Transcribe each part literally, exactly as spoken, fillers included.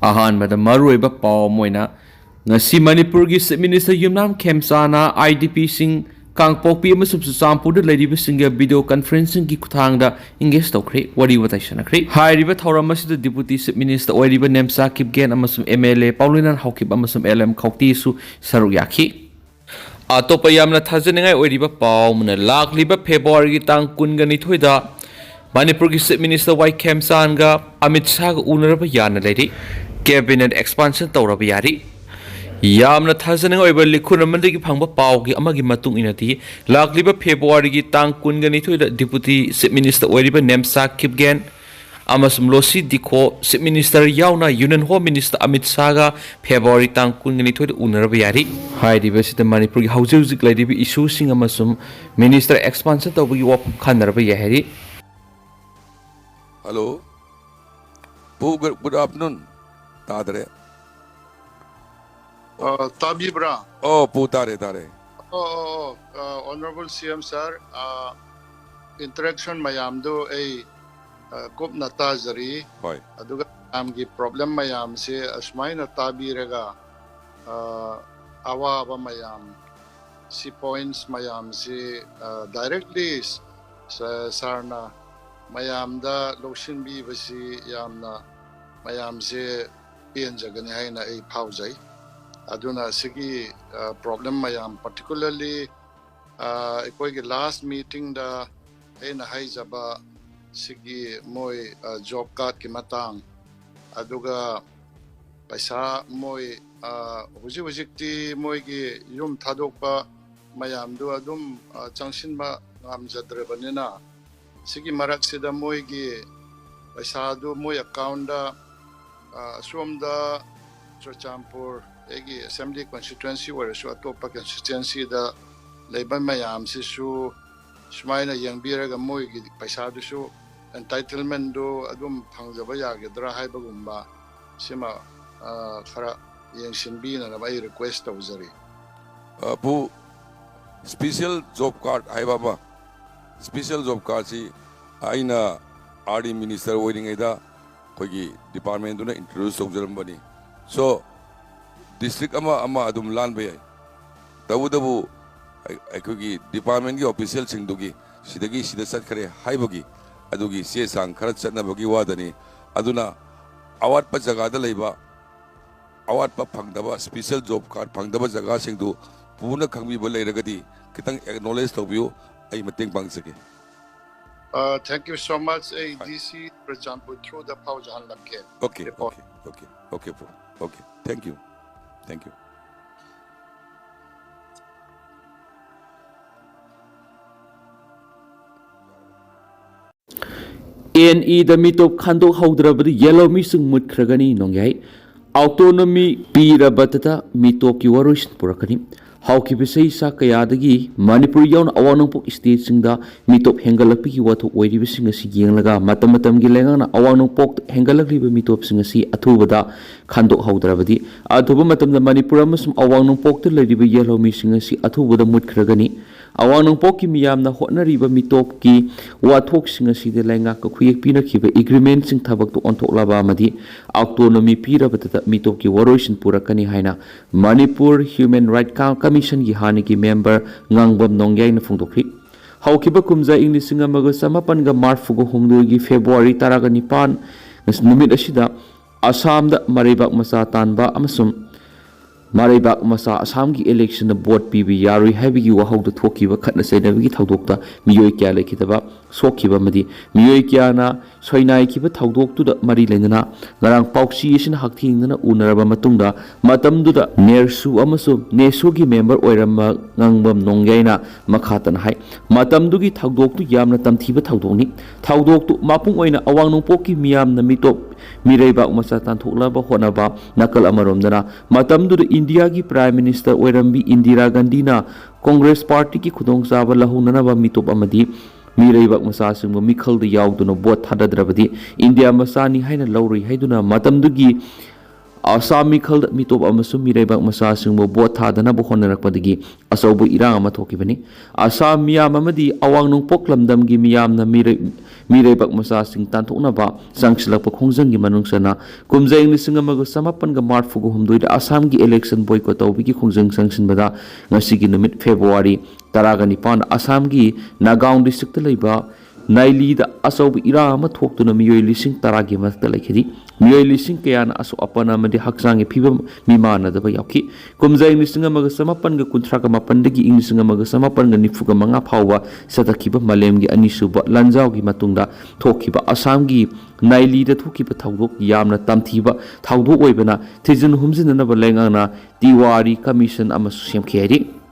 ꯑꯍꯥꯟꯕꯗ ꯃꯔꯨꯑꯣꯏꯕ ꯄꯥꯎ ꯑꯃ ꯑꯣꯏꯅ, ꯉꯁꯤ ꯃꯅꯤꯄꯨꯔꯒꯤ Chief Minister ꯌꯨꯝꯅꯥꯝ ꯈꯦꯝꯆꯥꯅ IDPꯁꯤꯡ, ꯀꯥꯡꯄꯣꯛꯄꯤ ꯑꯃꯁꯨꯡ ꯆꯨꯔꯆꯥꯟꯄꯨꯔꯗ ꯂꯩꯔꯤꯕꯁꯤꯡꯒ video conferencingꯒꯤ ꯈꯨꯠꯊꯥꯡꯗ engage ꯇꯧꯈ꯭ꯔꯦ, ꯋꯥꯔꯤ ꯋꯥꯇꯥꯏ ꯁꯥꯟꯅꯈ꯭ꯔꯦ꯫ ꯍꯥꯏꯔꯤꯕ ꯊꯧꯔꯝ ꯑꯁꯤꯗ Deputy Chief Minister ꯑꯣꯏꯔꯤꯕ ꯅꯦꯝꯆꯥ ꯀꯤꯞꯒꯦꯟ ꯑꯃꯁꯨꯡ MLA ꯄꯥꯎꯂꯤꯅꯥꯟ ꯍꯥꯎꯀꯤꯞ ꯑꯃꯁꯨꯡ LM ꯈꯧꯇꯤꯁꯨ ꯁꯔꯨꯛ ꯌꯥꯈꯤ꯫ ꯑꯇꯣꯞꯄ ꯌꯥꯝꯅ ꯊꯥꯖꯅꯤꯡꯉꯥꯏ ꯑꯣꯏꯔꯤꯕ ꯄꯥꯎ ꯑꯃꯅ, ꯂꯥꯛꯂꯤꯕ ꯐꯦꯕ꯭ꯔꯨꯋꯥꯔꯤꯒꯤ ꯇꯥꯡ ꯀꯨꯟꯒ ꯅꯤꯊꯣꯏꯗ ꯃꯅꯤꯄꯨꯔꯒꯤ Chief Minister ꯋꯥꯏ ꯈꯦꯝꯆꯥꯟꯒ ꯑꯃꯤꯠ ꯁꯥꯍꯒ ꯎꯅꯔꯕ ꯌꯥꯅ ꯂꯩꯔꯤ꯫ Cabinet expansion ꯇꯧꯔꯕ ꯌꯥꯔꯤ꯫ ꯌꯥꯝꯅ ꯊꯥꯖꯅꯤꯡꯉꯥꯏ ꯑꯣꯏꯕ ꯂꯤꯈꯨꯟ ꯑꯃꯗꯒꯤ ꯐꯪꯕ ꯄꯥꯎꯒꯤ ꯑꯃꯒꯤ ꯃꯇꯨꯡ ꯏꯟꯅꯗꯤ, ꯂꯥꯛꯂꯤꯕ ꯐꯦꯕ꯭ꯔꯨꯋꯥꯔꯤꯒꯤ ꯇꯥꯡ ꯀꯨꯟꯒ ꯅꯤꯊꯣꯏꯗ Deputy Chief Minister ꯑꯣꯏꯔꯤꯕ ꯅꯦꯝꯆꯥ ꯀꯤꯞꯒꯦꯟ ꯑꯃꯁꯨꯡ ꯂꯣꯁꯤ ꯗꯤꯈꯣ, Chief Minister ꯌꯥꯎꯅ Union Home Minister ꯑꯃꯤꯠ ꯁꯥꯍꯒ ꯐꯦꯕ꯭ꯔꯨꯋꯥꯔꯤ ꯇꯥꯡ ꯀꯨꯟꯒ ꯅꯤꯊꯣꯏꯗ ꯎꯅꯔꯕ ꯌꯥꯔꯤ꯫ ꯍꯥꯏꯔꯤꯕꯁꯤꯗ ꯃꯅꯤꯄꯨꯔꯒꯤ ꯍꯧꯖꯤꯛ ꯍꯧꯖꯤꯛ ꯂꯩꯔꯤꯕ issueꯁꯤꯡ ꯑꯃꯁꯨꯡ Minister expansion ꯇꯧꯕꯒꯤ ꯋꯥꯐꯝ ꯈꯟꯅꯔꯕ ꯌꯥꯏ ꯍꯥꯏꯔꯤ꯫ Hello. ꯄꯨ, good, good afternoon. ꯇꯥꯗ꯭ꯔꯦ꯫ ꯑ, ꯇꯥꯕꯤꯕ꯭ꯔꯥ? ꯑꯣ, ꯄꯨ, ꯇꯥꯔꯦ, ꯇꯥꯔꯦ꯫ ꯑꯣ, ꯑꯣ, ꯑꯣ, ꯑ, Honourable CM sir, ꯑ, interaction ꯃꯌꯥꯝꯗꯨ ꯑꯩ, ꯑ, ꯀꯨꯞꯅ ꯇꯥꯖꯔꯤ꯫ ꯍꯣꯏ꯫ ꯑꯗꯨꯒ ꯃꯌꯥꯝꯒꯤ problem ꯃꯌꯥꯝꯁꯦ ꯑꯁꯨꯃꯥꯏꯅ ꯇꯥꯕꯤꯔꯒ, ꯑ, ꯑꯋꯥꯕ ꯃꯌꯥꯝ, ꯁꯤ points ꯃꯌꯥꯝꯁꯤ, ꯑ, directly ꯁ-, sirꯅ ꯃꯌꯥꯝꯗ ꯂꯧꯁꯤꯟꯕꯤꯕꯁꯤ ꯌꯥꯝꯅ ꯃꯌꯥꯝꯁꯦ ꯄꯦꯟꯖꯒꯅꯤ ꯍꯥꯏꯅ ꯑꯩ ꯐꯥꯎꯖꯩ꯫ ꯑꯗꯨꯅ ꯁꯤꯒꯤ, ꯑ, problem ꯃꯌꯥꯝ, particularly, ꯑ, ꯑꯩꯈꯣꯏꯒꯤ last meetingꯗ ꯑꯩꯅ ꯍꯥꯏꯖꯕ ꯁꯤꯒꯤ ꯃꯣꯏ, ꯑ, job cardꯀꯤ ꯃꯇꯥꯡ, ꯑꯗꯨꯒ ꯄꯩꯁꯥ ꯃꯣꯏ, ꯑ, ꯍꯧꯖꯤꯛ ꯍꯧꯖꯤꯛꯇꯤ ꯃꯣꯏꯒꯤ ꯌꯨꯝ ꯊꯥꯗꯣꯛꯄ ꯃꯌꯥꯝꯗꯨ ꯑꯗꯨꯝ, ꯑ, ꯆꯪꯁꯤꯟꯕ ꯉꯝꯖꯗ꯭ꯔꯕꯅꯤꯅ, ꯁꯤꯒꯤ ꯃꯔꯛꯁꯤꯗ ꯃꯣꯏꯒꯤ ꯄꯩꯁꯥꯗꯨ ꯃꯣꯏ accountꯗ, ꯑ, ꯑꯁꯣꯝꯗ ꯆꯨꯔꯆꯥꯟꯄꯨꯔ ꯑꯩꯒꯤ assembly constituency ꯑꯣꯏꯔꯁꯨ ꯑꯇꯣꯞꯄ constituencyꯗ ꯂꯩꯕ ꯃꯌꯥꯝꯁꯤꯁꯨ ꯁꯨꯃꯥꯏꯅ ꯌꯦꯡꯕꯤꯔꯒ ꯃꯣꯏꯒꯤ ꯄꯩꯁꯥꯗꯨꯁꯨ entitlementꯗꯨ ꯑꯗꯨꯝ ꯐꯪꯖꯕ ꯌꯥꯒꯗ꯭ꯔꯥ ꯍꯥꯏꯕꯒꯨꯝꯕ ꯁꯤꯃ, ꯑ, ꯈꯔ ꯌꯦꯡꯁꯤꯟꯕꯤꯅꯅꯕ ꯑꯩ request ꯇꯧꯖꯔꯤ꯫ ꯑ, ꯄꯨ, special job card ꯍꯥꯏꯕ ꯑꯃ, special job cardꯁꯤ ꯑꯩꯅ RD minister ꯑꯣꯏꯔꯤꯉꯩꯗ ꯑꯩꯈꯣꯏꯒꯤ ꯗꯤꯄꯥꯔꯠꯃꯦꯟꯗꯨꯅ ꯏꯟꯇ꯭ꯔꯣꯗ꯭ꯌꯨꯁ ꯇꯧꯖꯔꯝꯕꯅꯤ꯫ ꯁꯣ, ꯗꯤꯁꯇ꯭ꯔꯤꯛ ꯑꯃ ꯑꯃ ꯑꯗꯨꯝ ꯂꯥꯟꯕ ꯌꯥꯏ, ꯇꯧꯕꯇꯕꯨ ꯑꯩ-, ꯑꯩꯈꯣꯏꯒꯤ ꯗꯤꯄꯥꯔꯠꯃꯦꯟꯒꯤ ꯑꯣꯐꯤꯁꯤꯌꯦꯜꯁꯤꯡꯗꯨꯒꯤ ꯁꯤꯗꯒꯤ ꯁꯤꯗ ꯆꯠꯈ꯭ꯔꯦ ꯍꯥꯏꯕꯒꯤ ꯑꯗꯨꯒꯤ ꯆꯦ ꯆꯥꯡ ꯈꯔ ꯆꯠꯅꯕꯒꯤ ꯋꯥꯗꯅꯤ꯫ ꯑꯗꯨꯅ ꯑꯋꯥꯠꯄ ꯖꯒꯥꯗ ꯂꯩꯕ, ꯑꯋꯥꯠꯄ ꯐꯪꯗꯕ, ꯁ꯭ꯄꯤꯁꯦꯜ ꯖꯣꯕ ꯀꯥꯔꯗ ꯐꯪꯗꯕ ꯖꯒꯥꯁꯤꯡꯗꯨ ꯄꯨꯅ ꯈꯪꯕꯤꯕ ꯂꯩꯔꯒꯗꯤ ꯈꯤꯇꯪ ꯑꯦꯛꯅꯣꯂꯦꯖ ꯇꯧꯕꯤꯌꯨ, ꯑꯩ ꯃꯇꯦꯡ ꯄꯥꯡꯖꯒꯦ꯫ Uh, thank you so much. ꯑꯩ ꯗꯤ ꯁꯤ ꯆꯨꯔꯆꯥꯟꯄꯨꯔ ꯊ꯭ꯔꯨꯗ ꯐꯥꯎꯖꯍꯜꯂꯛꯀꯦ꯫ Okay, Report. Okay, okay, okay, bro. Okay, thank you, thank you. ꯑꯦꯟ ꯏꯗ ꯃꯤꯇꯣꯞ ꯈꯟꯗꯣꯛꯍꯧꯗ꯭ꯔꯕꯗꯤ ꯌꯦꯜꯍꯧꯃꯤꯁꯤꯡ ꯃꯨꯠꯈ꯭ꯔꯒꯅꯤ꯫ ꯅꯣꯡꯌꯥꯏ ꯑꯣꯇꯣꯅꯣꯃꯤ ꯄꯤꯔꯕꯗꯇ ꯃꯤꯇꯣꯞꯀꯤ ꯋꯥꯔꯣꯏꯁꯤꯟ ꯄꯨꯔꯛꯀꯅꯤ꯫ ꯍꯧꯈꯤꯕ ꯆꯍꯤ ꯆꯥ ꯀꯌꯥꯗꯒꯤ ꯃꯅꯤꯄꯨꯔ ꯌꯥꯎꯅ ꯑꯋꯥꯡ ꯅꯣꯡꯄꯣꯛ ꯁ꯭ꯇꯦꯠꯁꯤꯡꯗ ꯃꯤꯇꯣꯞ ꯍꯦꯟꯒꯠꯂꯛꯄꯒꯤ ꯋꯥꯊꯣꯛ ꯑꯣꯏꯔꯤꯕꯁꯤꯡ ꯑꯁꯤ ꯌꯦꯡꯂꯒ ꯃꯇꯝ ꯃꯇꯝꯒꯤ ꯂꯩꯉꯥꯛꯅ ꯑꯋꯥꯡ ꯅꯣꯡꯄꯣꯛꯇ ꯍꯦꯟꯒꯠꯂꯛꯂꯤꯕ ꯃꯤꯇꯣꯞꯁꯤꯡ ꯑꯁꯤ ꯑꯊꯨꯕꯗ ꯈꯟꯗꯣꯛꯍꯧꯗ꯭ꯔꯕꯗꯤ ꯑꯊꯨꯕ ꯃꯇꯝꯗ ꯃꯅꯤꯄꯨꯔ ꯑꯃꯁꯨꯡ ꯑꯋꯥꯡ ꯅꯣꯡꯄꯣꯛꯇ ꯂꯩꯔꯤꯕ ꯌꯦꯜꯍꯧꯃꯤꯁꯤꯡ ꯑꯁꯤ ꯑꯊꯨꯕꯗ ꯃꯨꯠꯈ꯭ꯔꯒꯅꯤ꯫ ꯑꯋꯥꯡ ꯅꯣꯡꯄꯣꯛꯀꯤ ꯃꯤꯌꯥꯝꯅ ꯍꯣꯠꯅꯔꯤꯕ ꯃꯤꯇꯣꯞꯀꯤ ꯋꯥꯊꯣꯛꯁꯤꯡ ꯑꯁꯤꯗ ꯂꯩꯉꯥꯛꯀ ꯈꯨꯌꯦꯛ ꯄꯤꯅꯈꯤꯕ ꯑꯦꯒ꯭ꯔꯤꯃꯦꯟꯁꯤꯡ ꯊꯕꯛꯇ ꯑꯣꯟꯊꯣꯛꯂꯕ ꯑꯃꯗꯤ ꯑꯣꯇꯣꯅꯣꯃꯤ ꯄꯤꯔꯕꯗꯇ ꯃꯤꯇꯣꯞꯀꯤ ꯋꯥꯔꯣꯏꯁꯤꯟ ꯄꯨꯔꯛꯀꯅꯤ ꯍꯥꯏꯅ ꯃꯅꯤꯄꯨꯔ ꯍ꯭ꯌꯨꯃꯦꯟ ꯔꯥꯏꯠ ꯀ-, ꯀꯃꯤꯁꯟꯒꯤ ꯍꯥꯟꯅꯒꯤ ꯃꯦꯝꯕꯔ ꯉꯥꯡꯕꯝ ꯅꯣꯡꯌꯥꯏꯅ ꯐꯣꯡꯗꯣꯛꯈꯤ꯫ ꯍꯧꯈꯤꯕ ꯀꯨꯝꯖꯥ ꯏꯪ ꯂꯤꯁꯤꯡ ꯑꯃꯒ ꯆꯃꯥꯄꯟꯒ ꯃꯔꯐꯨꯒ ꯍꯨꯝꯗꯣꯏꯒꯤ ꯐꯦꯕ꯭ꯔꯨꯋꯥꯔꯤ ꯇꯔꯥꯒ ꯅꯤꯄꯥꯟ ꯅꯨꯃꯤꯠ ꯑꯁꯤꯗ ꯑꯁꯥꯝꯗ ꯃꯔꯩꯕꯥꯛ ꯃꯆꯥ ꯇꯥꯟꯕ ꯑꯃꯁꯨꯡ ꯃꯔꯩꯕꯥꯛ ꯃꯆꯥ ꯑꯁꯥꯝꯒꯤ ꯏꯂꯦꯛꯁꯟꯗ ꯚꯣꯠ ꯄꯤꯕ ꯌꯥꯔꯣꯏ ꯍꯥꯏꯕꯒꯤ ꯋꯥꯍꯧꯗ ꯊꯣꯛꯈꯤꯕ ꯈꯠꯅ ꯆꯩꯅꯕꯒꯤ ꯊꯧꯗꯣꯛꯇ ꯃꯤꯑꯣꯏ ꯀꯌꯥ ꯂꯩꯈꯤꯗꯕ, ꯁꯣꯛꯈꯤꯕ ꯑꯃꯗꯤ ꯃꯤꯑꯣꯏ ꯀꯌꯥꯅ ꯁꯣꯏꯅꯥꯏꯈꯤꯕ ꯊꯧꯗꯣꯛꯇꯨꯗ ꯃꯔꯤ ꯂꯩꯅꯅ ꯉꯔꯥꯡ ꯄꯥꯎꯆꯦ ꯑꯁꯤꯅ ꯍꯛꯊꯦꯡꯅꯅ ꯎꯅꯔꯕ ꯃꯇꯨꯡꯗ ꯃꯇꯝꯗꯨꯗ ꯅꯦꯔꯁꯨ ꯑꯃꯁꯨꯡ ꯅꯦꯁꯣꯒꯤ ꯃꯦꯝꯕꯔ ꯑꯣꯏꯔꯝꯕ ꯉꯥꯡꯕꯝ ꯅꯣꯡꯌꯥꯏꯅ ꯃꯈꯥ ꯇꯥꯅ ꯍꯥꯏ, ꯃꯇꯝꯗꯨꯒꯤ ꯊꯧꯗꯣꯛꯇꯨ ꯌꯥꯝꯅ ꯇꯝꯊꯤꯕ ꯊꯧꯗꯣꯛꯅꯤ꯫ ꯊꯧꯗꯣꯛꯇꯨ ꯃꯄꯨꯡ ꯑꯣꯏꯅ ꯑꯋꯥꯡ ꯅꯣꯡꯄꯣꯛꯀꯤ ꯃꯤꯌꯥꯝꯅ ꯃꯤꯇꯣꯞ ꯃꯤꯔꯩꯕꯥꯛ ꯃꯆꯥ ꯇꯥꯟꯊꯣꯛꯅꯕ ꯍꯣꯠꯅꯕ ꯅꯥꯀꯜ ꯑꯃꯔꯣꯝꯗꯅ ꯃꯇꯝꯗꯨꯗ ꯏꯟꯗꯤꯌꯥꯒꯤ ꯄ꯭ꯔꯥꯏꯝ ꯃꯤꯅꯤꯁꯇꯔ ꯑꯣꯏꯔꯝꯕꯤ ꯏꯟꯗꯤꯔꯥ ꯒꯥꯟꯙꯤꯅ ꯀꯣꯡꯒ꯭ꯔꯦꯁ ꯄꯥꯔꯇꯤꯒꯤ ꯈꯨꯗꯣꯡꯆꯥꯕ ꯂꯧꯍꯧꯅꯅꯕ ꯃꯤꯇꯣꯞ ꯑꯃꯗꯤ ꯃꯤꯔꯩꯕꯥꯛ ꯃꯆꯥꯁꯤꯡꯕꯨ ꯃꯤꯈꯜꯗ ꯌꯥꯎꯗꯨꯅ ꯚꯣꯠ ꯊꯥꯗꯗ꯭ꯔꯕꯗꯤ ꯏꯟꯗꯤꯌꯥ ꯃꯆꯥꯅꯤ ꯍꯥꯏꯅ ꯂꯧꯔꯣꯏ ꯍꯥꯏꯗꯨꯅ ꯃꯇꯝꯗꯨꯒꯤ ꯑꯁꯥꯝ ꯃꯤꯈꯜꯗ ꯃꯤꯇꯣꯞ ꯑꯃꯁꯨꯡ ꯃꯤꯔꯩꯕꯥꯛ ꯃꯆꯥꯁꯤꯡꯕꯨ ꯚꯣꯠ ꯊꯥꯗꯅꯕ ꯍꯣꯠꯅꯔꯛꯄꯗꯒꯤ ꯑꯆꯧꯕ ꯏꯔꯥꯡ ꯑꯃ ꯊꯣꯛꯈꯤꯕꯅꯤ꯫ ꯑꯁꯥꯝ ꯃꯤꯌꯥꯝ ꯑꯃꯗꯤ ꯑꯋꯥꯡ ꯅꯣꯡꯄꯣꯛ ꯂꯝꯗꯝꯒꯤ ꯃꯤꯌꯥꯝꯅ ꯃꯤꯔꯩ-, ꯃꯤꯔꯩꯕꯥꯛ ꯃꯆꯥꯁꯤꯡ ꯇꯥꯟꯊꯣꯛꯅꯕ ꯆꯪꯁꯤꯜꯂꯛꯄ ꯈꯣꯡꯖꯪꯒꯤ ꯃꯅꯨꯡ ꯆꯟꯅ ꯀꯨꯝꯖꯥ ꯏꯪ ꯂꯤꯁꯤꯡ ꯑꯃꯒ ꯆꯃꯥꯄꯟꯒ ꯃꯔꯤꯐꯨꯒ ꯍꯨꯝꯗꯣꯏꯗ ꯑꯁꯥꯝꯒꯤ election boycott ꯇꯧꯕꯒꯤ ꯈꯣꯡꯖꯪ ꯆꯪꯁꯤꯟꯕꯗ ꯉꯁꯤꯒꯤ ꯅꯨꯃꯤꯠ February ꯇꯔꯥꯒ ꯅꯤꯄꯥꯟ ꯑꯁꯥꯝꯒꯤ ꯅꯥꯒꯥꯎꯟ district ꯇ ꯂꯩꯕ ꯅꯥꯏꯂꯤꯗ ꯑꯆꯧꯕ ꯏꯔꯥꯡ ꯑꯃ ꯊꯣꯛꯇꯨꯅ ꯃꯤꯑꯣꯏ ꯂꯤꯁꯤꯡ ꯇꯔꯥꯒꯤ ꯃꯊꯛꯇ ꯂꯩꯈꯤꯗꯦ꯫ ꯃꯤꯑꯣꯏ ꯂꯤꯁꯤꯡ ꯀꯌꯥꯅ ꯑꯁꯣꯛ ꯑꯄꯟ ꯑꯃꯗꯤ ꯍꯛꯆꯥꯡꯒꯤ ꯐꯤꯕꯝ ꯃꯤꯃꯥꯟꯅꯗꯕ ꯌꯥꯎꯈꯤ꯫ ꯀꯨꯝꯖꯥ ꯏꯪ ꯂꯤꯁꯤꯡ ꯑꯃꯒ ꯆꯃꯥꯄꯟꯒ ꯀꯨꯟꯊ꯭ꯔꯥꯒ ꯃꯥꯄꯟꯗꯒꯤ ꯏꯪ ꯂꯤꯁꯤꯡ ꯑꯃꯒ ꯆꯃꯥꯄꯟꯒ ꯅꯤꯐꯨꯒ ꯃꯉꯥ ꯐꯥꯎꯕ ꯆꯠꯊꯈꯤꯕ ꯃꯥꯂꯦꯝꯒꯤ ꯑꯅꯤꯁꯨꯕ ꯂꯥꯟꯖꯥꯎꯒꯤ ꯃꯇꯨꯡꯗ ꯊꯣꯛꯈꯤꯕ ꯑꯁꯥꯝꯒꯤ ꯅꯥꯏꯂꯤꯗ ꯊꯣꯛꯈꯤꯕ ꯊꯧꯗꯣꯛ ꯌꯥꯝꯅ ꯇꯝꯊꯤꯕ ꯊꯧꯗꯣꯛ ꯑꯣꯏꯕꯅ ꯊꯤꯖꯤꯟ ꯍꯨꯝꯖꯤꯟꯅꯅꯕ ꯂꯩꯉꯥꯛꯅ ꯇꯤꯋꯥꯔꯤ commission ꯑꯃꯁꯨ ꯁꯦꯝꯈꯤ ꯍꯥꯏꯔꯤ꯫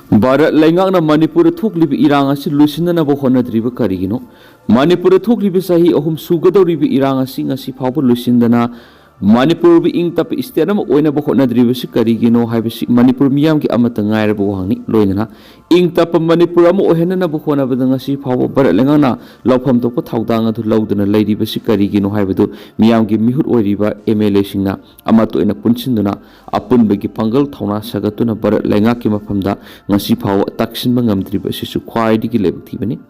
ꯚꯥꯔꯠ ꯂꯩꯉꯥꯛꯅ ꯃꯅꯤꯄꯨꯔꯗ ꯊꯣꯛꯂꯤꯕ ꯏꯔꯥꯡ ꯑꯁꯤ ꯂꯣꯏꯁꯤꯟꯅꯅꯕ ꯍꯣꯠꯅꯗ꯭ꯔꯤꯕ ꯀꯔꯤꯒꯤꯅꯣ? ꯃꯅꯤꯄꯨꯔꯗ ꯊꯣꯛꯂꯤꯕ ꯆꯍꯤ ꯑꯍꯨꯝ ꯁꯨꯒꯗꯧꯔꯤꯕ ꯏꯔꯥꯡ ꯑꯁꯤ ꯉꯁꯤ ꯐꯥꯎꯕ ꯂꯣꯏꯁꯤꯟꯗꯅ ꯃꯅꯤꯄꯨꯔꯕꯨ ꯏꯪ ꯇꯞꯄ state ꯑꯃ ꯑꯣꯏꯅꯕ ꯍꯣꯠꯅꯗ꯭ꯔꯤꯕꯁꯤ ꯀꯔꯤꯒꯤꯅꯣ ꯍꯥꯏꯕꯁꯤ ꯃꯅꯤꯄꯨꯔ ꯃꯤꯌꯥꯝꯒꯤ ꯑꯃꯠꯇ ꯉꯥꯏꯔꯕ ꯋꯥꯍꯪꯅꯤ꯫ ꯂꯣꯏꯅꯅ ꯏꯪ ꯇꯞꯄ ꯃꯅꯤꯄꯨꯔ ꯑꯃ ꯑꯣꯏꯍꯟꯅꯅꯕ ꯍꯣꯠꯅꯕꯗ ꯉꯁꯤ ꯐꯥꯎꯕ ꯚꯥꯔꯠ ꯂꯩꯉꯥꯛꯅ ꯂꯧꯐꯝ ꯊꯣꯛꯄ ꯊꯧꯗꯥꯡ ꯑꯗꯨ ꯂꯧꯗꯨꯅ ꯂꯩꯔꯤꯕꯁꯤ ꯀꯔꯤꯒꯤꯅꯣ ꯍꯥꯏꯕꯗꯨ ꯃꯤꯌꯥꯝꯒꯤ ꯃꯤꯍꯨꯠ ꯑꯣꯏꯔꯤꯕ MLA ꯁꯤꯡꯅ ꯑꯃꯠꯇ ꯑꯣꯏꯅ ꯄꯨꯟꯁꯤꯟꯗꯨꯅ ꯑꯄꯨꯟꯕꯒꯤ ꯄꯥꯡꯒꯜ ꯊꯧꯅꯥ ꯁꯥꯒꯠꯇꯨꯅ ꯚꯥꯔꯠ ꯂꯩꯉꯥꯛꯀꯤ ꯃꯐꯝꯗ ꯉꯁꯤ ꯐꯥꯎꯕ ꯇꯛꯁꯤꯟꯕ ꯉꯝꯗ꯭ꯔꯤꯕ ꯑꯁꯤꯁꯨ ꯈ꯭ꯋꯥꯏꯗꯒꯤ ꯂꯥꯏꯕꯛ ꯊꯤꯕꯅꯤ꯫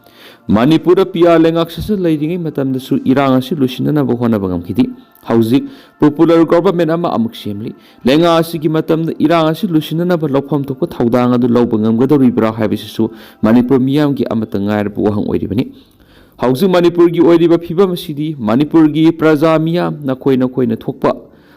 ꯃꯅꯤꯄꯨꯔꯗ PR ꯂꯩꯉꯥꯛ ꯁꯥꯁꯟ ꯂꯩꯔꯤꯉꯩ ꯃꯇꯝꯗꯁꯨ ꯏꯔꯥꯡ ꯑꯁꯤ ꯂꯣꯏꯁꯤꯟꯅꯅꯕ ꯍꯣꯠꯅꯕ ꯉꯝꯈꯤꯗꯦ꯫ ꯍꯧꯖꯤꯛ popular government ꯑꯃ ꯑꯃꯨꯛ ꯁꯦꯝꯂꯤ꯫ ꯂꯩꯉꯥꯛ ꯑꯁꯤꯒꯤ ꯃꯇꯝꯗ ꯏꯔꯥꯡ ꯑꯁꯤ ꯂꯣꯏꯁꯤꯟꯅꯅꯕ ꯂꯧꯐꯝ ꯊꯣꯛꯄ ꯊꯧꯗꯥꯡ ꯑꯗꯨ ꯂꯧꯕ ꯉꯝꯒꯗꯧꯔꯤꯕ꯭ꯔꯥ ꯍꯥꯏꯕꯁꯤꯁꯨ ꯃꯅꯤꯄꯨꯔ ꯃꯤꯌꯥꯝꯒꯤ ꯑꯃꯠꯇ ꯉꯥꯏꯔꯕ ꯋꯥꯍꯪ ꯑꯣꯏꯔꯤꯕꯅꯤ꯫ ꯍꯧꯖꯤꯛ ꯃꯅꯤꯄꯨꯔꯒꯤ ꯑꯣꯏꯔꯤꯕ ꯐꯤꯕꯝ ꯑꯁꯤꯗꯤ ꯃꯅꯤꯄꯨꯔꯒꯤ ꯄ꯭ꯔꯖꯥ ꯃꯤꯌꯥꯝ ꯅꯈꯣꯏ ꯅꯈꯣꯏꯅ ꯊꯣꯛꯄ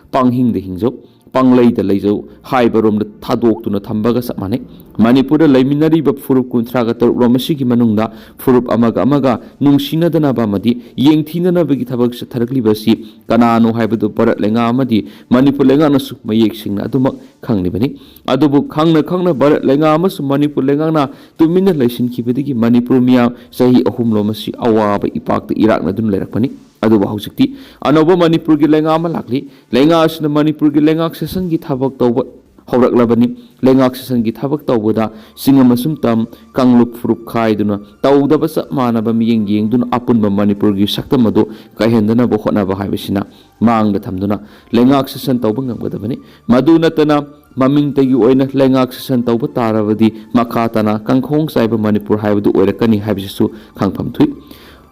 ꯄꯥꯡꯍꯤꯡꯗ ꯍꯤꯡꯖꯧ, ꯄꯥꯡꯂꯩꯗ ꯂꯩꯖꯧ ꯍꯥꯏꯕꯔꯣꯝꯗ ꯊꯥꯗꯣꯛꯇꯨꯅ ꯊꯝꯕꯒ ꯆꯞ ꯃꯥꯟꯅꯩ꯫ ꯃꯅꯤꯄꯨꯔꯗ ꯂꯩꯃꯤꯟꯅꯔꯤꯕ ꯐꯨꯔꯨꯞ ꯀꯨꯟꯊ꯭ꯔꯥꯒ ꯇꯔꯨꯛ ꯂꯣꯝ ꯑꯁꯤꯒꯤ ꯃꯅꯨꯡꯗ ꯐꯨꯔꯨꯞ ꯑꯃꯒ ꯑꯃꯒ ꯅꯨꯡꯁꯤꯅꯗꯅꯕ ꯑꯃꯗꯤ ꯌꯦꯡꯊꯤꯅꯅꯕꯒꯤ ꯊꯕꯛ ꯆꯠꯊꯔꯛꯂꯤꯕ ꯑꯁꯤ ꯀꯅꯥꯅꯣ ꯍꯥꯏꯕꯗꯨ ꯚꯥꯔꯠ ꯂꯩꯉꯥꯛ ꯑꯃꯗꯤ ꯃꯅꯤꯄꯨꯔ ꯂꯩꯉꯥꯛꯅꯁꯨ ꯃꯌꯦꯛ ꯁꯦꯡꯅ ꯑꯗꯨꯃꯛ ꯈꯪꯂꯤꯕꯅꯤ꯫ ꯑꯗꯨꯕꯨ ꯈꯪꯅ ꯈꯪꯅ ꯚꯥꯔꯠ ꯂꯩꯉꯥꯛ ꯑꯃꯁꯨꯡ ꯃꯅꯤꯄꯨꯔ ꯂꯩꯉꯥꯛꯅ ꯇꯨꯃꯤꯟꯅ ꯂꯩꯁꯤꯟꯈꯤꯕꯗꯒꯤ ꯃꯅꯤꯄꯨꯔ ꯃꯤꯌꯥꯝ ꯆꯍꯤ ꯑꯍꯨꯝ ꯂꯣꯝ ꯑꯁꯤ ꯑꯋꯥꯕ ꯏꯄꯥꯛꯇ ꯏꯔꯥꯛꯅꯗꯨꯅ ꯂꯩꯔꯛꯄꯅꯤ꯫ ꯑꯗꯨꯕꯨ ꯍꯧꯖꯤꯛꯇꯤ ꯑꯅꯧꯕ ꯃꯅꯤꯄꯨꯔꯒꯤ ꯂꯩꯉꯥꯛ ꯑꯃ ꯂꯥꯛꯂꯤ꯫ ꯂꯩꯉꯥꯛ ꯑꯁꯤꯅ ꯃꯅꯤꯄꯨꯔꯒꯤ ꯂꯩꯉꯥꯛ ꯁꯦꯁꯟꯒꯤ ꯊꯕꯛ ꯇꯧꯕ ꯍꯧꯔꯛꯂꯕꯅꯤ꯫ ꯂꯩꯉꯥꯛ ꯁꯥꯁꯟꯒꯤ ꯊꯕꯛ ꯇꯧꯕꯗ ꯆꯤꯡ ꯑꯃꯁꯨꯡ ꯇꯝ, ꯀꯥꯡꯂꯨꯞ ꯐꯨꯔꯨꯞ ꯈꯥꯏꯗꯨꯅ ꯇꯧꯗꯕ ꯆꯞ ꯃꯥꯟꯅꯕ ꯃꯤꯠꯌꯦꯡ ꯌꯦꯡꯗꯨꯅ ꯑꯄꯨꯟꯕ ꯃꯅꯤꯄꯨꯔꯒꯤ ꯁꯛꯇꯝ ꯑꯗꯨ ꯀꯥꯏꯍꯟꯗꯅꯕ ꯍꯣꯠꯅꯕ ꯍꯥꯏꯕꯁꯤꯅ ꯃꯥꯡꯗ ꯊꯝꯗꯨꯅ ꯂꯩꯉꯥꯛ ꯁꯥꯁꯟ ꯇꯧꯕ ꯉꯝꯒꯗꯕꯅꯤ꯫ ꯃꯗꯨ ꯅꯠꯇꯅ ꯃꯃꯤꯡꯇꯒꯤ ꯑꯣꯏꯅ ꯂꯩꯉꯥꯛ ꯁꯥꯁꯟ ꯇꯧꯕ ꯇꯥꯔꯕꯗꯤ ꯃꯈꯥ ꯇꯥꯅ ꯀꯥꯡꯈꯣꯡ ꯆꯥꯏꯕ ꯃꯅꯤꯄꯨꯔ ꯍꯥꯏꯕꯗꯨ ꯑꯣꯏꯔꯛꯀꯅꯤ ꯍꯥꯏꯕꯁꯤꯁꯨ ꯈꯪꯐꯝ ꯊꯣꯛꯏ꯫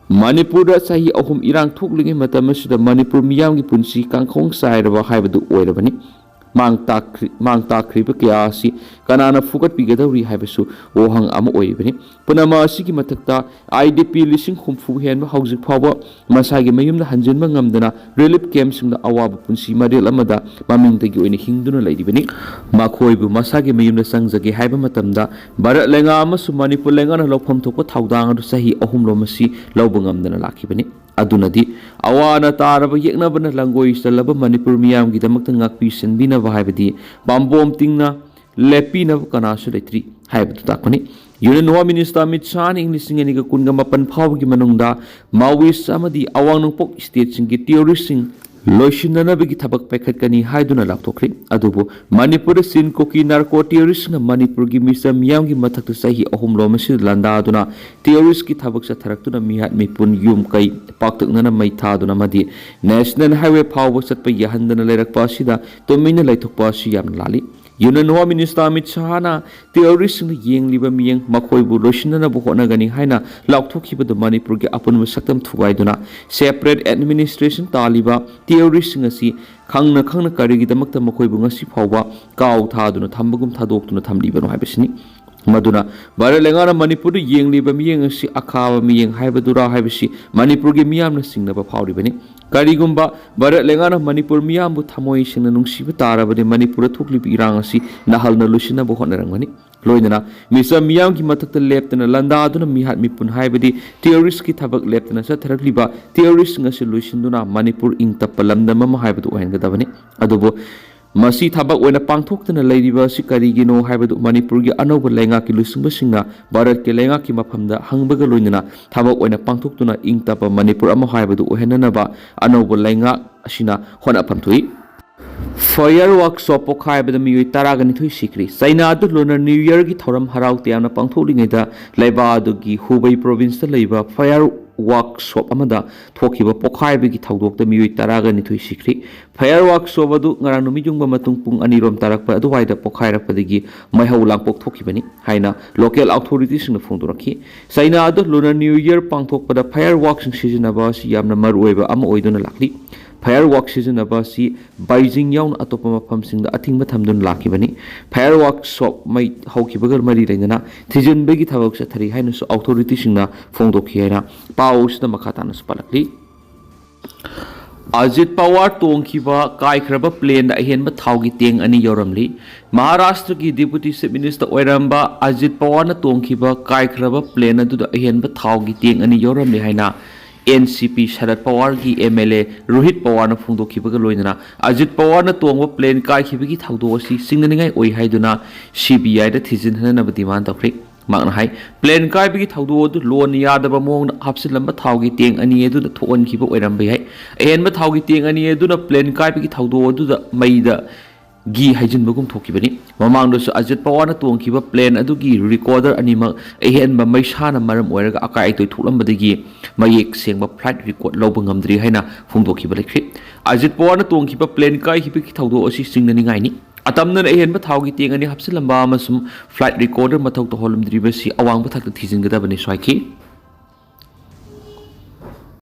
ꯃꯅꯤꯄꯨꯔꯗ ꯆꯍꯤ ꯑꯍꯨꯝ ꯏꯔꯥꯡ ꯊꯣꯛꯂꯤꯉꯩ ꯃꯇꯝ ꯑꯁꯤꯗ ꯃꯅꯤꯄꯨꯔ ꯃꯤꯌꯥꯝꯒꯤ ꯄꯨꯟꯁꯤ ꯀꯥꯡꯈꯣꯡ ꯆꯥꯏꯔꯕ ꯍꯥꯏꯕꯗꯨ ꯑꯣꯏꯔꯕꯅꯤ꯫ ꯃꯥꯡ ꯇꯥꯛꯈ꯭ꯔꯤ-, ꯃꯥꯡ ꯇꯥꯛꯈ꯭ꯔꯤꯕ ꯀꯌꯥ ꯑꯁꯤ ꯀꯅꯥꯅ ꯐꯨꯒꯠꯄꯤꯒꯗꯧꯔꯤ ꯍꯥꯏꯕꯁꯨ ꯋꯥꯍꯪ ꯑꯃ ꯑꯣꯏꯔꯤꯕꯅꯤ꯫ ꯄꯨꯝꯅꯃꯛ ꯑꯁꯤꯒꯤ ꯃꯊꯛꯇ, IDP ꯂꯤꯁꯤꯡ ꯍꯨꯝꯐꯨ ꯍꯦꯟꯕ ꯍꯧꯖꯤꯛ ꯐꯥꯎꯕ ꯃꯁꯥꯒꯤ ꯃꯌꯨꯝꯗ ꯍꯟꯖꯤꯟꯕ ꯉꯝꯗꯅ relief campꯁꯤꯡꯗ ꯑꯋꯥꯕ ꯄꯨꯟꯁꯤ ꯃꯔꯦꯜ ꯑꯃꯗ ꯃꯃꯤꯡꯗꯒꯤ ꯑꯣꯏꯅ ꯍꯤꯡꯗꯨꯅ ꯂꯩꯔꯤꯕꯅꯤ꯫ ꯃꯈꯣꯏꯕꯨ ꯃꯁꯥꯒꯤ ꯃꯌꯨꯝꯗ ꯆꯪꯖꯒꯦ ꯍꯥꯏꯕ ꯃꯇꯝꯗ ꯚꯥꯔꯠ ꯂꯩꯉꯥꯛ ꯑꯃꯁꯨꯡ ꯃꯅꯤꯄꯨꯔ ꯂꯩꯉꯥꯛꯅ ꯂꯧꯐꯝ ꯊꯣꯛꯄ ꯊꯧꯗꯥꯡ ꯑꯗꯨ ꯆꯍꯤ ꯑꯍꯨꯝ ꯂꯣꯝ ꯑꯁꯤ ꯂꯧꯕ ꯉꯝꯗꯅ ꯂꯥꯛꯈꯤꯕꯅꯤ꯫ ꯑꯗꯨꯅꯗꯤ ꯑꯋꯥ ꯑꯅꯥ ꯇꯥꯔꯕ ꯌꯦꯛꯅꯕꯅ ꯂꯪꯒꯣꯏ ꯆꯜꯂꯕ ꯃꯅꯤꯄꯨꯔ ꯃꯤꯌꯥꯝꯒꯤꯗꯃꯛꯇ ꯉꯥꯛꯄꯤ ꯁꯦꯟꯕꯤꯅꯕ ꯍꯥꯏꯕꯗꯤ ꯄꯥꯝꯕꯣꯝ ꯇꯤꯡꯅ ꯂꯦꯞꯄꯤꯅꯕ ꯀꯅꯥꯁꯨ ꯂꯩꯇ꯭ꯔꯤ ꯍꯥꯏꯕꯗꯨ ꯇꯥꯛꯄꯅꯤ꯫ Union Home Minister ꯑꯃꯤꯠ ꯁꯥꯍꯅ ꯏꯪ ꯂꯤꯁꯤꯡ ꯑꯅꯤꯒ ꯀꯨꯟꯒ ꯃꯥꯄꯟ ꯐꯥꯎꯕꯒꯤ ꯃꯅꯨꯡꯗ Maoist ꯑꯃꯗꯤ ꯑꯋꯥꯡ ꯅꯣꯡꯄꯣꯛ stateꯁꯤꯡꯒꯤ terroristꯁꯤꯡ ꯂꯣꯏꯁꯤꯟꯅꯅꯕꯒꯤ ꯊꯕꯛ ꯄꯥꯏꯈꯠꯀꯅꯤ ꯍꯥꯏꯗꯨꯅ ꯂꯥꯎꯊꯣꯛꯈ꯭ꯔꯤ꯫ ꯑꯗꯨꯕꯨ ꯃꯅꯤꯄꯨꯔꯗ ꯆꯤꯟ ꯀꯨꯀꯤ narco terroristꯁꯤꯡꯅ ꯃꯅꯤꯄꯨꯔꯒꯤ ꯃꯤꯆꯝ ꯃꯤꯌꯥꯝꯒꯤ ꯃꯊꯛꯇ ꯆꯍꯤ ꯑꯍꯨꯝ ꯂꯣꯝ ꯑꯁꯤꯗ ꯂꯥꯟꯗꯥꯗꯨꯅ terroristꯀꯤ ꯊꯕꯛ ꯆꯠꯊꯔꯛꯇꯨꯅ ꯃꯤꯍꯥꯠ ꯃꯤꯄꯨꯟ, ꯌꯨꯝ ꯀꯩ ꯄꯥꯛꯇꯛꯅꯅ ꯃꯩ ꯊꯥꯗꯨꯅ ꯑꯃꯗꯤ National Highway ꯐꯥꯎꯕ ꯆꯠꯄ ꯌꯥꯍꯟꯗꯅ ꯂꯩꯔꯛꯄ ꯑꯁꯤꯗ ꯇꯨꯃꯤꯟꯅ ꯂꯩꯊꯣꯛꯄ ꯑꯁꯤ ꯌꯥꯝꯅ ꯂꯥꯜꯂꯤ꯫ Union Home Minister ꯑꯃꯤꯠ ꯁꯥꯍꯅ terroristꯁꯤꯡꯅ ꯌꯦꯡꯂꯤꯕ ꯃꯤꯠꯌꯦꯡ ꯃꯈꯣꯏꯕꯨ ꯂꯣꯏꯁꯤꯟꯅꯅꯕ ꯍꯣꯠꯅꯒꯅꯤ ꯍꯥꯏꯅ ꯂꯥꯎꯊꯣꯛꯈꯤꯕꯗꯨ ꯃꯅꯤꯄꯨꯔꯒꯤ ꯑꯄꯨꯟꯕ ꯁꯛꯇꯝ ꯊꯨꯒꯥꯏꯗꯨꯅ separate administration ꯇꯥꯜꯂꯤꯕ terroristꯁꯤꯡ ꯑꯁꯤ ꯈꯪꯅ ꯈꯪꯅ ꯀꯔꯤꯒꯤꯗꯃꯛꯇ ꯃꯈꯣꯏꯕꯨ ꯉꯁꯤ ꯐꯥꯎꯕ ꯀꯥꯎ ꯊꯥꯗꯨꯅ ꯊꯝꯕꯒꯨꯝ ꯊꯥꯗꯣꯛꯇꯨꯅ ꯊꯝꯂꯤꯕꯅꯣ ꯍꯥꯏꯕꯁꯤꯅꯤ꯫ ꯃꯗꯨꯅ ꯚꯥꯔꯠ ꯂꯩꯉꯥꯛꯅ ꯃꯅꯤꯄꯨꯔꯗ ꯌꯦꯡꯂꯤꯕ ꯃꯤꯠꯌꯦꯡ ꯑꯁꯤ ꯑꯈꯥꯕ ꯃꯤꯠꯌꯦꯡ ꯍꯥꯏꯕꯗꯨꯔꯥ ꯍꯥꯏꯕꯁꯤ ꯃꯅꯤꯄꯨꯔꯒꯤ ꯃꯤꯌꯥꯝꯅ ꯆꯤꯡꯅꯕ ꯐꯥꯎꯔꯤꯕꯅꯤ꯫ ꯀꯔꯤꯒꯨꯝꯕ ꯚꯥꯔꯠ ꯂꯩꯉꯥꯛꯅ ꯃꯅꯤꯄꯨꯔ ꯃꯤꯌꯥꯝꯕꯨ ꯊꯃꯣꯏ ꯁꯦꯡꯅ ꯅꯨꯡꯁꯤꯕ ꯇꯥꯔꯕꯗꯤ ꯃꯅꯤꯄꯨꯔꯗ ꯊꯣꯛꯂꯤꯕ ꯏꯔꯥꯡ ꯑꯁꯤ ꯅꯍꯜꯅ ꯂꯣꯏꯁꯤꯟꯅꯕ ꯍꯣꯠꯅꯔꯝꯒꯅꯤ꯫ ꯂꯣꯏꯅꯅ ꯃꯤꯆꯝ ꯃꯤꯌꯥꯝꯒꯤ ꯃꯊꯛꯇ ꯂꯦꯞꯇꯅ ꯂꯥꯟꯗꯥꯗꯨꯅ ꯃꯤꯍꯥꯠ ꯃꯤꯄꯨꯟ ꯍꯥꯏꯕꯗꯤ terroristꯀꯤ ꯊꯕꯛ ꯂꯦꯞꯇꯅ ꯆꯠꯊꯔꯛꯂꯤꯕ terroristꯁꯤꯡ ꯑꯁꯤ ꯂꯣꯏꯁꯤꯟꯗꯨꯅ ꯃꯅꯤꯄꯨꯔ ꯏꯪ ꯇꯞꯄ ꯂꯝꯗꯝ ꯑꯃ ꯍꯥꯏꯕꯗꯨ ꯑꯣꯏꯍꯟꯒꯗꯕꯅꯤ꯫ ꯑꯗꯨꯕꯨ ꯃꯁꯤ ꯊꯕꯛ ꯑꯣꯏꯅ ꯄꯥꯡꯊꯣꯛꯇꯅ ꯂꯩꯔꯤꯕ ꯑꯁꯤ ꯀꯔꯤꯒꯤꯅꯣ ꯍꯥꯏꯕꯗꯨ ꯃꯅꯤꯄꯨꯔꯒꯤ ꯑꯅꯧꯕ ꯂꯩꯉꯥꯛꯀꯤ ꯂꯨꯆꯤꯡꯕꯁꯤꯡꯅ ꯚꯥꯔꯠꯀꯤ ꯂꯩꯉꯥꯛꯀꯤ ꯃꯐꯝꯗ ꯍꯪꯕꯒ ꯂꯣꯏꯅꯅ ꯊꯕꯛ ꯑꯣꯏꯅ ꯄꯥꯡꯊꯣꯛꯇꯨꯅ ꯏꯪ ꯇꯞꯄ ꯃꯅꯤꯄꯨꯔ ꯑꯃ ꯍꯥꯏꯕꯗꯨ ꯑꯣꯏꯍꯟꯅꯅꯕ ꯑꯅꯧꯕ ꯂꯩꯉꯥꯛ ꯑꯁꯤꯅ ꯍꯣꯠꯅꯐꯝ ꯊꯣꯛꯏ꯫ Fire workshop ꯄꯣꯈꯥꯏꯕꯗ ꯃꯤꯑꯣꯏ ꯇꯔꯥꯒ ꯅꯤꯊꯣꯏ ꯁꯤꯈ꯭ꯔꯤ꯫ ꯆꯩꯅꯥꯗ Lunar New Yearꯒꯤ ꯊꯧꯔꯝ ꯍꯔꯥꯎ ꯇꯌꯥꯝꯅ ꯄꯥꯡꯊꯣꯛꯂꯤꯉꯩꯗ ꯂꯩꯕꯥꯛ ꯑꯗꯨꯒꯤ Hubei provinceꯇ ꯂꯩꯕ fire workshop ꯑꯃꯗ ꯊꯣꯛꯈꯤꯕ ꯄꯣꯈꯥꯏꯕꯒꯤ ꯊꯧꯗꯣꯛꯇ ꯃꯤꯑꯣꯏ ꯇꯔꯥꯒ ꯅꯤꯊꯣꯏ ꯁꯤꯈ꯭ꯔꯤ꯫ Fire workshop ꯑꯗꯨ ꯉꯔꯥꯡ ꯅꯨꯃꯤꯠ ꯌꯨꯡꯕ ꯃꯇꯨꯡ ꯄꯨꯡ ꯑꯅꯤꯔꯣꯝ ꯇꯥꯔꯛꯄ ꯑꯗꯨꯋꯥꯏꯗ ꯄꯣꯈꯥꯏꯔꯛꯄꯗꯒꯤ ꯃꯩꯍꯧ ꯂꯥꯡꯄꯣꯛ ꯊꯣꯛꯈꯤꯕꯅꯤ ꯍꯥꯏꯅ local authorityꯁꯤꯡꯅ ꯐꯣꯡꯗꯣꯔꯛꯈꯤ꯫ ꯆꯩꯅꯥꯗ Lunar New Year ꯄꯥꯡꯊꯣꯛꯄꯗ fire workꯁꯤꯡ ꯁꯤꯖꯤꯟꯅꯕ ꯑꯁꯤ ꯌꯥꯝꯅ ꯃꯔꯨꯑꯣꯏꯕ ꯑꯃ ꯑꯣꯏꯗꯨꯅ ꯂꯥꯛꯂꯤ꯫ Fire work ꯁꯤꯖꯤꯟꯅꯕ ꯑꯁꯤ ꯕꯩꯖꯤꯡ ꯌꯥꯎꯅ ꯑꯇꯣꯞꯄ ꯃꯐꯝꯁꯤꯡꯗ ꯑꯊꯤꯡꯕ ꯊꯝꯗꯨꯅ ꯂꯥꯛꯈꯤꯕꯅꯤ꯫ Fire workshop ꯃꯩ ꯍꯧꯈꯤꯕꯒ ꯃꯔꯤ ꯂꯩꯅꯅ ꯊꯤꯖꯤꯟꯕꯒꯤ ꯊꯕꯛ ꯆꯠꯊꯔꯤ ꯍꯥꯏꯅꯁꯨ authorityꯁꯤꯡꯅ ꯐꯣꯡꯗꯣꯛꯈꯤ ꯍꯥꯏꯅ ꯄꯥꯎ ꯑꯁꯤꯗ ꯃꯈꯥ ꯇꯥꯅꯁꯨ ꯄꯜꯂꯛꯂꯤ꯫ ꯑꯖꯤꯠ ꯄꯋꯥꯔ ꯇꯣꯡꯈꯤꯕ ꯀꯥꯏꯈ꯭ꯔꯕ planeꯗ ꯑꯍꯦꯟꯕ ꯊꯥꯎꯒꯤ tank ꯑꯅꯤ ꯌꯧꯔꯝꯂꯤ꯫ ꯃꯍꯥꯔꯥꯁꯇ꯭ꯔꯒꯤ Deputy Chief Minister ꯑꯣꯏꯔꯝꯕ ꯑꯖꯤꯠ ꯄꯋꯥꯔꯅ ꯇꯣꯡꯈꯤꯕ ꯀꯥꯏꯈ꯭ꯔꯕ plane ꯑꯗꯨꯗ ꯑꯍꯦꯟꯕ ꯊꯥꯎꯒꯤ tank ꯑꯅꯤ ꯌꯧꯔꯝꯂꯤ ꯍꯥꯏꯅ NCP ꯁꯔꯠ ꯄꯋꯥꯔꯒꯤ MLA ꯔꯣꯍꯤꯠ ꯄꯋꯥꯔꯅ ꯐꯣꯡꯗꯣꯛꯈꯤꯕꯒ ꯂꯣꯏꯅꯅ ꯑꯖꯤꯠ ꯄꯋꯥꯔꯅ ꯇꯣꯡꯕ plane ꯀꯥꯏꯈꯤꯕꯒꯤ ꯊꯧꯗꯣꯛ ꯑꯁꯤ ꯆꯤꯡꯅꯅꯤꯡꯉꯥꯏ ꯑꯣꯏ ꯍꯥꯏꯗꯨꯅ CBIꯗ ꯊꯤꯖꯤꯟꯍꯟꯅꯕ demand ꯇꯧꯈ꯭ꯔꯤ꯫ ꯃꯍꯥꯛꯅ ꯍꯥꯏ, plane ꯀꯥꯏꯕꯒꯤ ꯊꯧꯗꯣꯛ ꯑꯗꯨ ꯂꯣꯟꯅ ꯌꯥꯗꯕ ꯃꯑꯣꯡꯗ ꯍꯥꯞꯆꯤꯜꯂꯝꯕ ꯊꯥꯎꯒꯤ tank ꯑꯅꯤ ꯑꯗꯨꯅ ꯊꯣꯛꯍꯟꯈꯤꯕ ꯑꯣꯏꯔꯝꯕ ꯌꯥꯏ꯫ ꯑꯍꯦꯟꯕ ꯊꯥꯎꯒꯤ tank ꯑꯅꯤ ꯑꯗꯨꯅ plane ꯀꯥꯏꯕꯒꯤ ꯊꯧꯗꯣꯛ ꯑꯗꯨꯗ ꯃꯩꯗ ꯘꯤ ꯍꯩꯖꯤꯟꯕꯒꯨꯝ ꯊꯣꯛꯈꯤꯕꯅꯤ꯫ ꯃꯃꯥꯡꯗꯁꯨ ꯑꯖꯤꯠ ꯄꯋꯥꯔꯅ ꯇꯣꯡꯈꯤꯕ plane ꯑꯗꯨꯒꯤ recorder ꯑꯅꯤꯃꯛ ꯑꯍꯦꯟꯕ ꯃꯩꯁꯥꯅ ꯃꯔꯝ ꯑꯣꯏꯔꯒ ꯑꯀꯥꯏ ꯑꯇꯣꯏ ꯊꯣꯛꯂꯝꯕꯗꯒꯤ ꯃꯌꯦꯛ ꯁꯦꯡꯕ flight record ꯂꯧꯕ ꯉꯝꯗ꯭ꯔꯤ ꯍꯥꯏꯅ ꯐꯣꯡꯗꯣꯛꯈꯤꯕ ꯂꯩꯈ꯭ꯔꯤ꯫ ꯑꯖꯤꯠ ꯄꯋꯥꯔꯅ ꯇꯣꯡꯈꯤꯕ plane ꯀꯥꯏꯈꯤꯕꯒꯤ ꯊꯧꯗꯣꯛ ꯑꯁꯤ ꯆꯤꯡꯅꯅꯤꯡꯉꯥꯏꯅꯤ꯫ ꯑꯇꯝꯅꯅ ꯑꯍꯦꯟꯕ ꯊꯥꯎꯒꯤ tank ꯑꯅꯤ ꯍꯥꯞꯆꯤꯜꯂꯝꯕ ꯑꯃꯁꯨꯡ flight recorder ꯃꯊꯧ ꯇꯧꯍꯜꯂꯝꯗ꯭ꯔꯤꯕꯁꯤ ꯑꯋꯥꯡꯕ ꯊꯥꯛꯇ ꯊꯤꯖꯤꯟꯒꯗꯕꯅꯤ ꯍꯥꯏꯈꯤ꯫